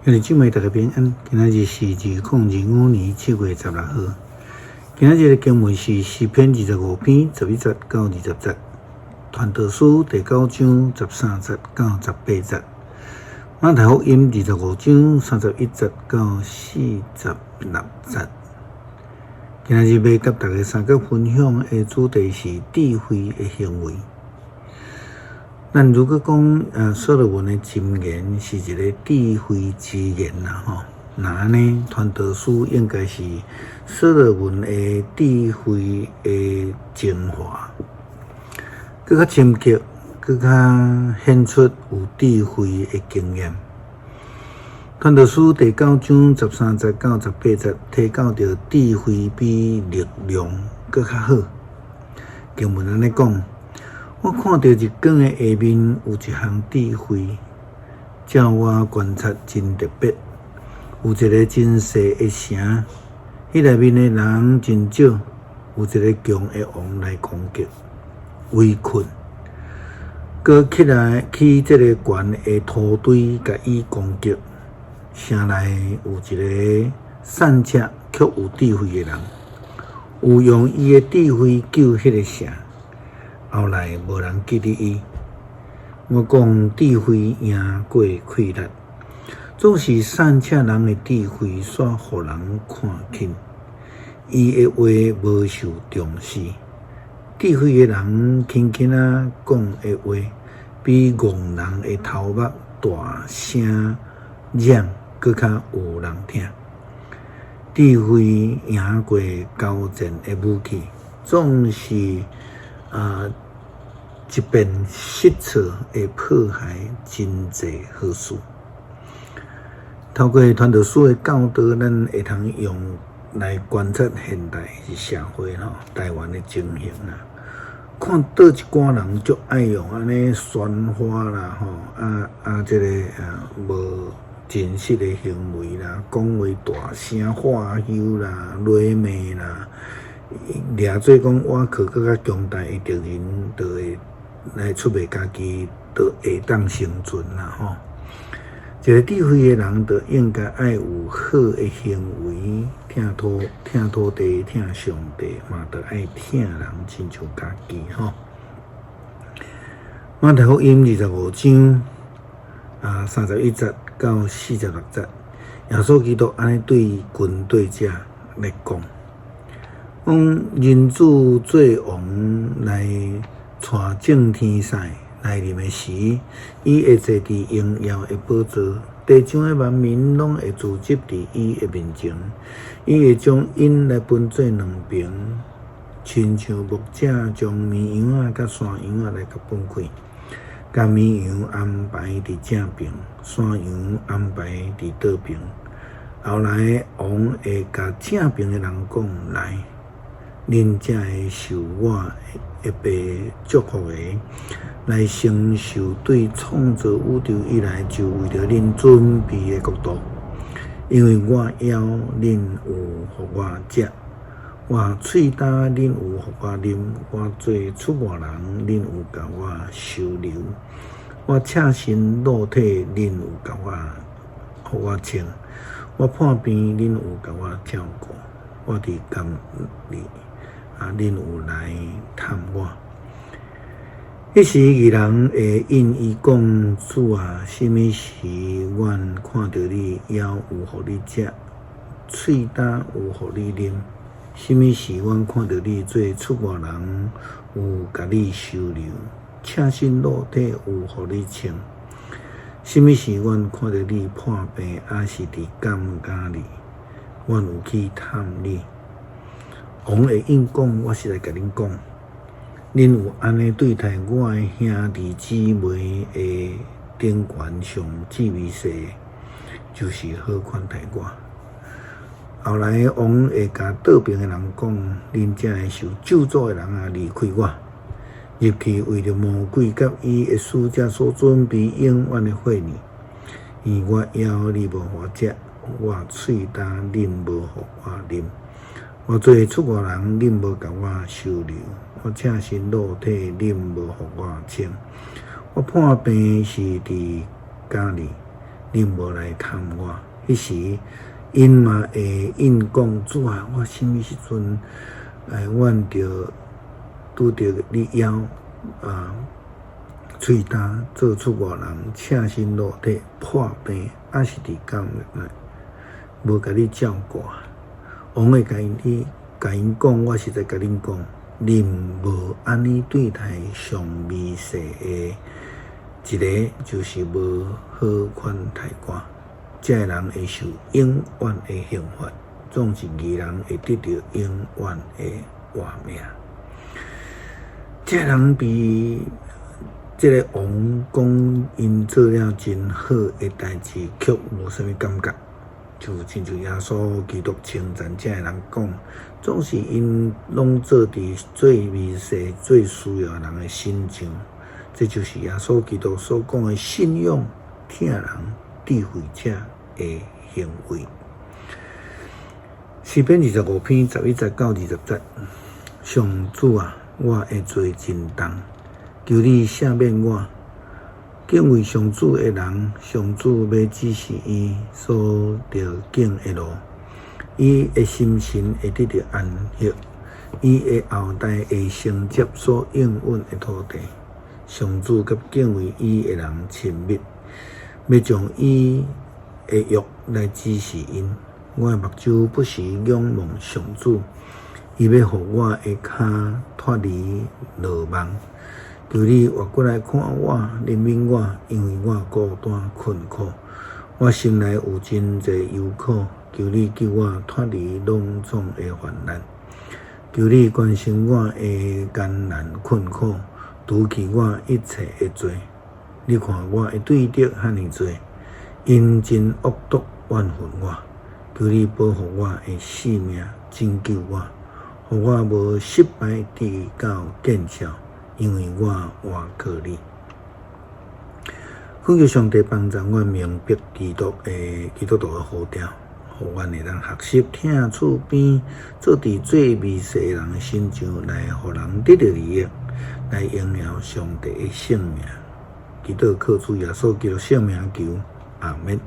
兄弟姊妹，大家平安。今仔日是2025年7月16號。今仔日的經文是詩篇25篇11節到20節，傳道書第九章13節到18節，馬太福音25章31節到46節。今仔日欲佮大家相佮分享的主題是智慧的行為。咱如果講，所羅門的箴言是一个智慧之言啦，吼，那按呢，傳道書應該是所羅門的智慧的精華，閣較深刻，閣較顯出有智慧的經驗。傳道書第九章13節到18節提到著智慧比力量閣較好。經文按呢講。我看著日光的下面有一項智慧，照我觀察真特別。有一个真細的城，彼內面的人真少。有一个強的王來攻擊、圍困，閣起來去這个懸的土堆，共伊攻擊。城內有一个善策卻有智慧的人，有用伊的智慧救彼个城。後來無人記得伊。我講智慧贏過氣力，總是善策人的智慧煞予人看輕。伊的話無受重視。智慧的人輕輕仔講的話，比戇人的頭目大聲嚷閣較有人聽。智慧贏過交戰的武器，總是一遍失措會破壞真濟好事。透過傳道書的教導，咱會通用來觀察現代社會吼，台灣的情形啦。看佗一寡人足愛用按呢喧譁啦吼，這个無真實的行為啦，講話大聲喝囂啦、詈罵啦，掠做講倚靠閣較強大的敵人，就會來出賣家己，就會當生存啦吼。一個智慧的人，就應該愛有好的行為，疼土疼土地，疼上帝，嘛著愛疼人，親像家己吼。馬太福音25章31節到46節，耶穌基督按呢對軍隊者來講，講人子做王來帶眾天使來臨的時，伊會坐佇榮耀的寶座，地上的萬民攏會聚集佇伊的面前，伊會將𪜶來分做兩爿，親像牧者將綿羊仔佮山羊仔來共分開，共綿羊安排佇正爿，山羊安排佇倒爿。後來王會共正爿的人講：來，恁這个受我的爸祝福的，來承受對創造宇宙以來就為著恁準備的國度。因為我枵，恁有予我食；我喙焦，恁有予我啉；我做出外人，恁有共我收留；我赤身露體，恁有共我予我穿；我破病，恁有共我照顧；我佇監裡，恁有來探我。彼時義人會應伊講：主啊，啥物時阮看著你枵有予你食，喙焦有予你啉？啥物時阮看著你做出外人，有共你收留，赤身露體有予你穿？啥物時阮看著你破病，抑是佇監獄裡，阮有去探你？王會應講：我實在共恁講，恁有按呢對待我的兄弟姊妹的頂懸上至微細的，就是好款待我。後來王會共倒爿的人講：恁這个受咒詛的人啊，離開我，入去為著魔鬼佮伊的使者所準備永遠的火裡。因為我枵，你無予我食；我喙焦，恁無予我啉；我做出外人，恁無共我收留；我赤身露體，恁無予我穿；我破病是佇監裡，恁無來探我。彼時，𪜶嘛會應講：主啊，我啥物時陣，阮著拄著你枵啊，喙焦，做出外人，赤身露體，破病，抑是佇監獄內，無共你照顧？王會共𪜶講，我實在共恁講，恁無按呢對待上微細的一个，就是無好款待我。這个人會受永遠的刑罰，總是義人會得著永遠的活命。這个人比這个王講𪜶做了真好的代誌，卻無啥物感覺，就親像耶穌基督稱讚這个人講，總是𪜶攏做佇最微細、最需要人的身上，這就是耶穌基督所講的信仰疼人智慧者的行為。詩篇25篇11節到20節，上主啊，我的罪真重，求你赦免我。敬畏上主的人，上主欲指示伊所著行的路，伊的心神會得著安息，伊的後代會承接所應允的土地。上主佮敬畏伊的人親密，欲將伊的約來指示𪜶。我的目睭不時仰望上主，伊欲予我的跤脫離落網。求你活過來看我，憐憫我，因為我孤單困苦，我心內有真濟憂苦。求你救我脫離攏總的患難，求你關心我的艱難困苦，除去我一切的罪。你看我的對敵遐爾濟，𪜶真惡毒怨恨我。求你保護我的性命，拯救我，予我無失敗直到見效，因為我倚靠你。懇求上帝幫助阮明白基督徒的呼召，予阮會當學習疼厝邊，做佇最微細的人的身上，來予人得著利益，來榮耀上帝的聖名。祈禱靠主耶穌基督聖名求，阿們。